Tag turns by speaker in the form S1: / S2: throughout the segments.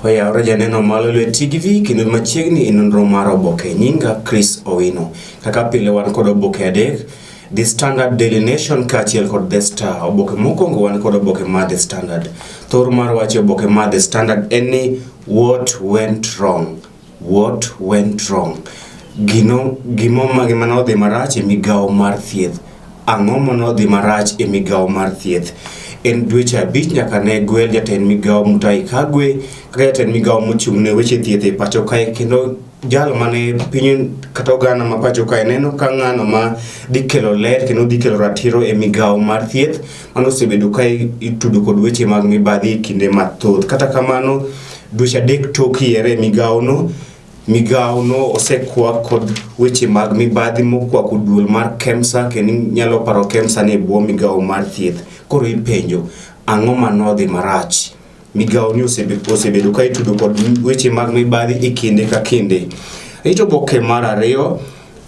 S1: Oyawre janeno malo lwet TV kendo machiegni e nonro mar oboke. Nyinga Chris Owino. Kaka pile wan kod oboke adek, The Standard, Daily Nation kaachiel kod The Star. Oboke mokwongo wan kod oboke mar The Standard. Thor mar wach e oboke mar The Standard en ni what went wrong. What went wrong? Gino gimo gima nodhi marach e migawo mar thieth. Ang'o manodhi marach e migawo mar thieth? En dweche abich nyaka ne gwel jatend migawo Mutahi Kagwe kaka jatend migawo mochung' ne weche thieth e pacho kae kendo jal mane piny kata oganda ma pacho kae neno ka ng'ano ma dhi kelo ler kendo dhi kelo ratiro e migawo mar thieth mano osebedo ka itudo kod weche mag mibadhi e kinde mathoth. Kata kamano dweche adek tok yiere e migawono Migawono osekwak kod weche mag mibadhi mokwako duol mar KEMSA kendo inyalo paro KEMSA ni e bwo migawo mar thieth. Koro ipenjo, ang'o ma nodhi marach? Migawoni osebedo ka itudo kod weche mag mibadhi e kinde ka kinde. Rito oboke mar ariyo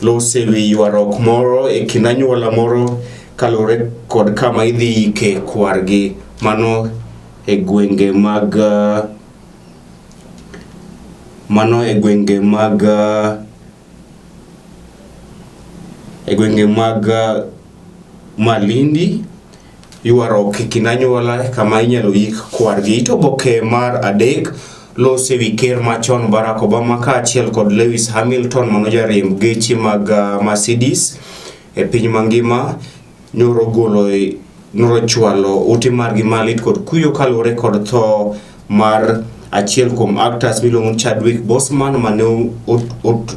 S1: lose wi ywaruok moro e kind anyuola moro kaluwore kod kama idhi ike kwargi mano e gwenge mag Mano e gwenge mag e gwenge mag Malindi ywaruok e kind anyuola kama inyalo yik kwargi. To oboke mar adek loso e wi ker machon Barack Obama kaachiel kod Lewis Hamilton mano jariemb geche mag Mercedes e piny mangima nyoro golo nyoro chwalo ote margi malit kod kuyo kaluwore kod tho mar achiel kuom actors miluongo ni Chadwick Boseman mane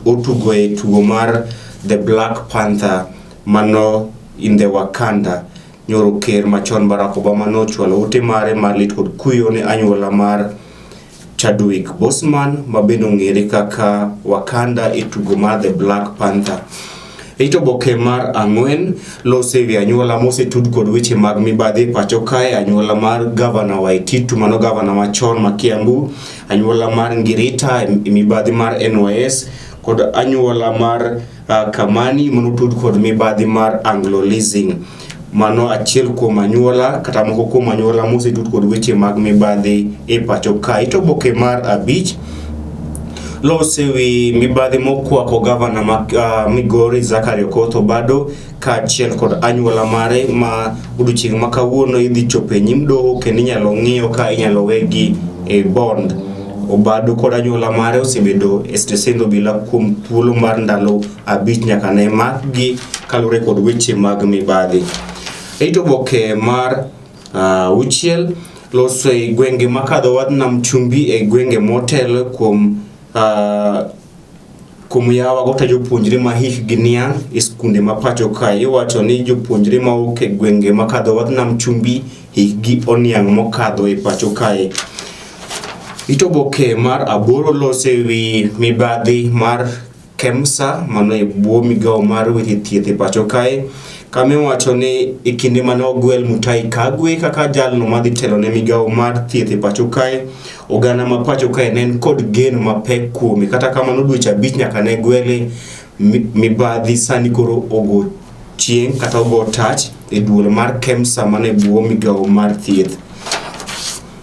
S1: otugo e tugo mar The Black Panther mano in the Wakanda. Nyoro ker machon Barack Obama nochwalo ote mare mar lit kod kuyo ne anyuola mar Chadwick Boseman ma bende ong'ere kaka Wakanda e tugo mar The Black Panther. Rito oboke mar ang'wen loso e wi anyuola mosetud kod weche mag mibadhi e pacho kae, anyuola mar gavana Waititu mano gavana machon ma Kiambu, anyuola mar Ngirita e mibadhi mar NYS kod anyuola mar Kamani manotud kod mibadhi mar Anglo Leasing. Mano achiel kuom anyuola kata moko kuom anyuola mosetud kod weche mag mibadhi e pacho ka. Ito oboke mar abich lose wi mibadhi mokwako gavana ma Migori Zachary Okoth Obado kaachiel kod anyuola mare ma odiochieng' ma kawuono idhi chopo e nyim doho kendo inyalo ng'iyo ka inyalo wegi e bond. Obado kod anyuola mare osebedo e stesend obila kuom thuolo mar ndalo abich nyaka ne makgi kaluwore kod weche mag mibadhi. Rito oboke mar auchiel loso e gwenge makadho wadh nam chumbi e gwenge motelo kuom kuom yawa go jopuonjre ma hikgi niang' e skunde ma pacho kae. Iwacho ni jopuonjre ma wuok e gwenge makadho wadh nam chumbi hikgi oniang' mokadho e pacho kae. It oboke mar aboro loso e wi mibadhi mar KEMSA mano e bwo migawo mar weche thieth e pacho kae kama iwacho ni e kinde mane ogwel Mutahi Kagwe kaka jalno madhi telo ne migawo mar thieth e pacho kae oganda ma pacho kae ne en kod geno mapek kuome kata kamano dweche abich nyaka ne gwele mibadhi sani koro ogo chieng' kata ogo tach e duol mar KEMSA mane e bwo migawo mar thieth.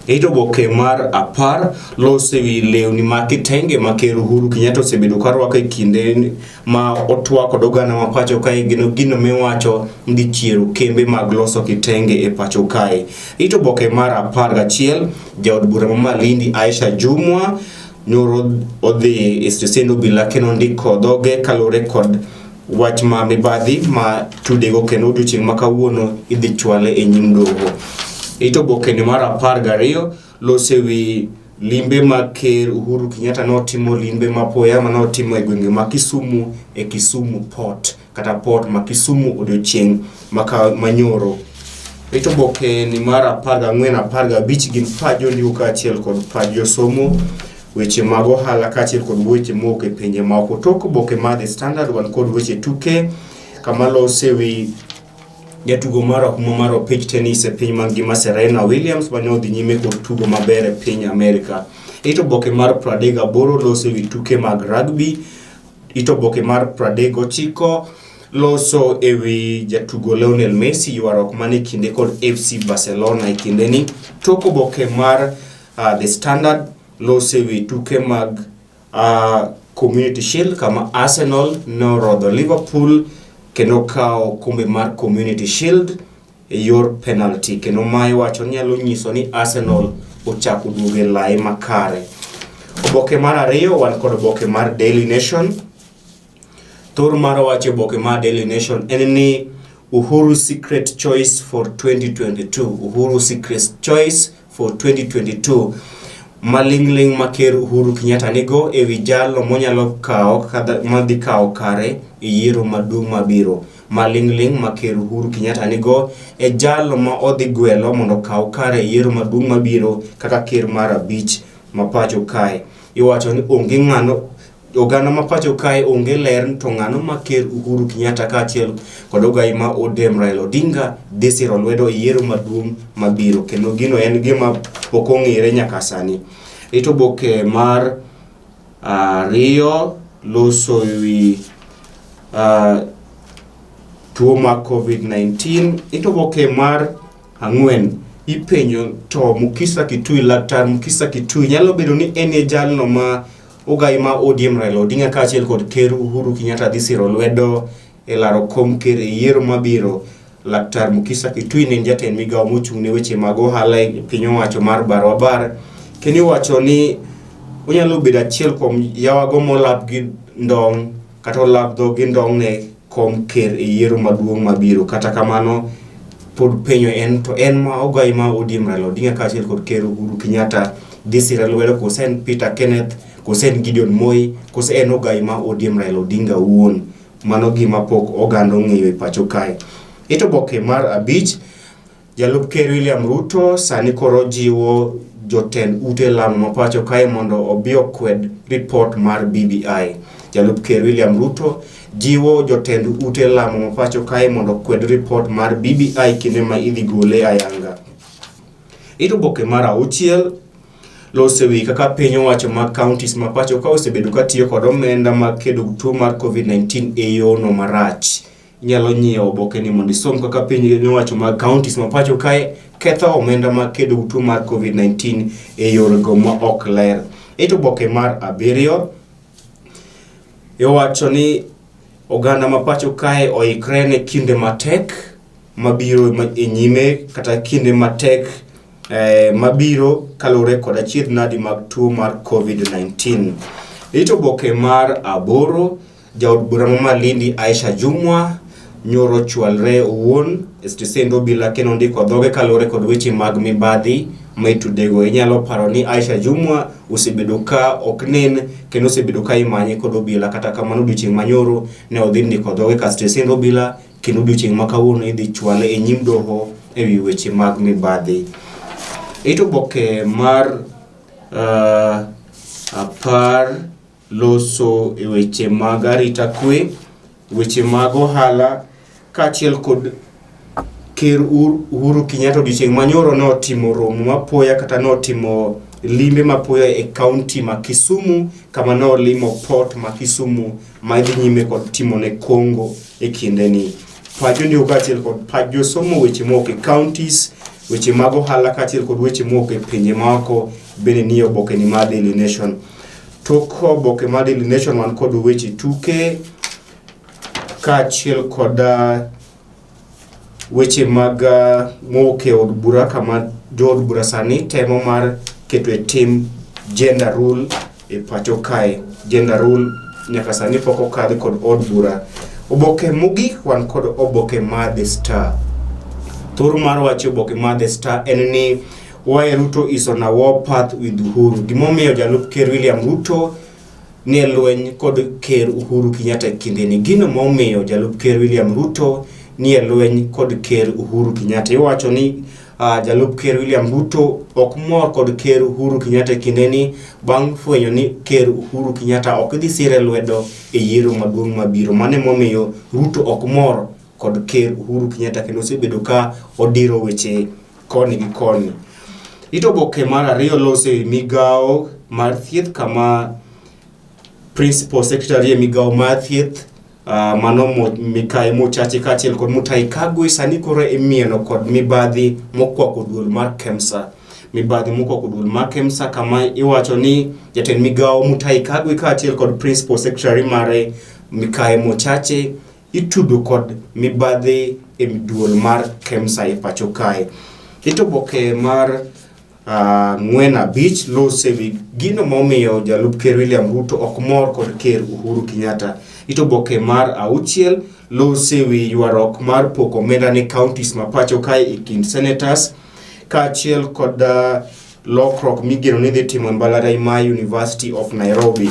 S1: It oboke mar apar loso e wi lewni ma kitenge ma Ker Uhuru Kenyatta osebedo ka rwako e kinde ma otwak kod oganda ma pacho kae gino gino miwacho ni dhi chiero kembe mag loso kitenge e pacho kae. It oboke mar apar gachiel jaod bura ma Malindi Aisha Jumwa nyoro odhi e stesend obila kendo ndiko dhoge kaluwore kod wach ma mibadhi ma tudego kendo odiochieng' ma kawuono idhi chwale e nyim doho. It obokeni mar apar gariyo loso e wi limbe ma Ker Uhuru Kenyatta notimo limbe mapoya ma notimo e gwenge ma Kisumu e Kisumu Port kata port ma Kisumu odiochieng' manyoro. It obokeni mar apar gang'wen apar gabich gin pach jondiko kaachiel kod pach josomo weche mag ohala kaachiel kod weche mowuok e pinje maoko. Tok oboke mar The Standard wan kod weche tuke kama lose wi jatugo mar rahuma mar opich tennis e piny mangima Serena Williams mane odhi nyime kod tugo maber e piny Amerika. It oboke mar 38 loso wi tuke mag rugby. It oboke mar 39 loso e wi jatugo Lionel Messi ywaruok mane kinde kod FC Barcelona e kindeni. Tok oboke mar The Standard loso e wi tuke mag Community Shield kama Arsenal norodho Liverpool kendo kawo okombe mar Community Shield e yor penalty kendo ma iwacho ni nyalo nyiso ni Arsenal ochako duogo e lai makare. Oboke mar ariyo wan kod oboke mar Daily Nation. Thor mar wach e oboke mar Daily Nation en ni Uhuru Secret Choice for 2022. Uhuru Secret Choice for 2022. Maling'ling' ma Ker Uhuru Kenyatta nigo e wi jalo monyalo kawo madhi kawo kare e yiero maduong' mabiro. Maling'ling' ma Ker Uhuru Kenyatta nigo e jalo ma odhi gwelo mondo okaw kare e yiero maduong' mabiro kaka ker mar abich ma pacho kae. Iwacho ni onge ng'ano oganda ma pacho kae onge ler to ng'ano ma Ker Uhuru Kenyatta kaachiel kod ogai ma ODM Raila Odinga dhi siro lwedo e yiero maduong' mabiro kendo gino en gima pok ong'ere nyaka sani. Ito oboke mar ariyo loso wi tuo mar COVID-19. Ito oboke mar ang'wen ipenjo to Mukisa Kitui, Laktar Mukisa Kitui nyalo bedo ni en e jalno ma ogai ma ODM Raila Odinga kaachiel kod Ker Uhuru Kenyatta dhi siro lwedo e laro kom ker e yiero mabiro. Laktar Mukisa Kitui ne en jatend migawo mochung' ne weche mag ohala e piny owacho mar Barwa Bar kendo iwacho ni onyalo bedo achiel kuom yawago molap gi ndong' kata olap dhog gi ndong' ne kom ker e yiero maduong' mabiro. Kata kamano pod penjo en to en ma ogai ma ODM Raila Odinga kaachiel kod Ker Uhuru Kenyatta dhi sire lwedo kose en Peter Kenneth kose en Gideon Moi kose en ogai ma ODM Raila Odinga owuon. Mano gima pok oganda ong'eyo e pacho kae. Ito oboke mar abich Jalup Ker William Ruto sani koro jiwo jotend ute lamo ma pacho kae mondo obi okwed ripot mar BBI. Jalup Ker William Ruto jiwo jotend ute lamo ma pacho kae mondo okwed ripot mar BBI kinde ma idhi gole ayanga. Ito oboke mar auchiel loso wi kaka piny owacho mag counties ma pacho ka osebedo ka tiyo kod omenda mag kedo gi tuo mar COVID-19 e yono marach. Inyalo nyiewo oboke ni mondo isom kaka piny owacho mag counties ma pacho kae ketho omenda mag kedo gi tuo mar COVID-19 e yorego ma ok ler. Ito oboke mar abiriyo iwacho ni oganda ma pacho kae oikre ne kinde matek mabiro e nyime kata kinde matek mabiro kaluwore kod achiedh nadi mag tuo mar COVID-19. Ito oboke mar aboro Jaod bura ma Malindi Aisha Jumwa nyoro chwalre owuon e stesend obila kendo ndiko dhoge kaluwore kod weche mag mibadhi ma itudego. Inyalo paro ni Aisha Jumwa osebedo ka ok nen kendo osebedo ka imanye kod obila. Kata kamano odiochieng' manyoro ne odhi ndiko dhoge ka stesend obila kendo odiochieng' ma kawuono idhi chwale e nyim doho e wi weche mag mibadhi. Ito oboke mar apar loso e weche mag arita kwe, weche mag ohala kaachiel kod Ker Uhuru Kenyatta odiochieng' manyoro notimo romo mapoya kata notimo limbe mapoya e kaunti ma Kisumu kama nolimo port ma Kisumu ma idhi nyime kod timone kongo e kindeni. Pach jondiko kaachiel kod pach josomo weche mowuok e counties, weche mag ohala kaachiel kod weche mowuok e pinje maoko bende nie obokeni mar Daily Nation. Tok oboke mar Daily Nation wan kod weche tuke kaachiel kod weche mag mowuok e od bura kama jood bura sani temo mar keto e tim gender rule e pacho kae. Gender rule nyaka sani pok okadhi kod od bura. Oboke mogik wan kod oboke mar The Star. Thor mar wach oboke mar The Star en ni Why Ruto is on a war path with Uhuru. Gimomiyo jalup ker William Ruto nie lweny kod ker Uhuru Kenyatta e kindeni. Gino momiyo jalup ker William Ruto nie lweny kod ker Uhuru Kenyatta. Iwacho ni jalup ker William Ruto ok mor kod ker Uhuru Kenyatta e kindeni bang' fwenyo ni ker Uhuru Kenyatta ok dhi sire lwedo e yiero maduong' mabiro. Mano emomiyo Ruto ok mor kod ker Uhuru Kenyatta kendo osebedo ka odiro weche koni gi koni. Ito oboke mar ariyo loso e migawo mar thieth kama Principal Secretary e migawo mar thieth mano Mikayi Mochache kaachiel kod Mutahi Kagwe sani koro imieno kod mibadhi mokwako duol mar KEMSA. Mibadhi mokwako duol mar KEMSA kama iwacho ni jatend migawo Mutahi Kagwe kaachiel kod Principal Secretary mare Mikae Mochache itudo kod mibadhi e duol mar KEMSA e pacho kae. Ito oboke mar ng'wen abich lose wi gino momiyo jalup ker William Ruto ok mor kod ker Uhuru Kenyatta. Ito oboke mar auchiel lose wi ywaruok mar poko omenda ne counties ma pacho kae e kind senators kaachiel kod lokruok migeno ni dhi timo e mbalariany mar University of Nairobi.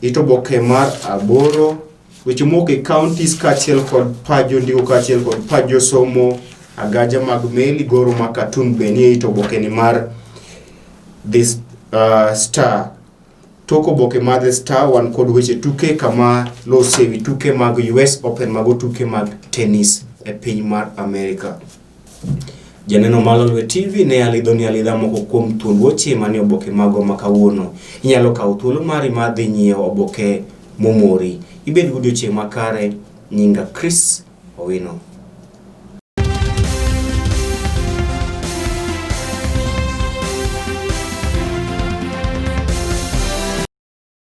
S1: Ito oboke mar aboro weche mowuok e counties kaachiel kod paj jondiko kaachiel kod paj josomo agaja mag meli goro ma katun be nie it oboke ni mar The Star. Tok oboke mar The Star wan kod weche tuke kama lose wi tuke mag US Open mago tuke mag tennis e piny mar Amerika. Janeno mar Lolwe TV ne alidho ni alidha moko kuom thuond weche manie oboke magwa ma kawuono. Inyalo kawo thuolo mari mar dhi nyiewo oboke momori. Ibed gi odiochieng' makare. Nyinga Chris Owino.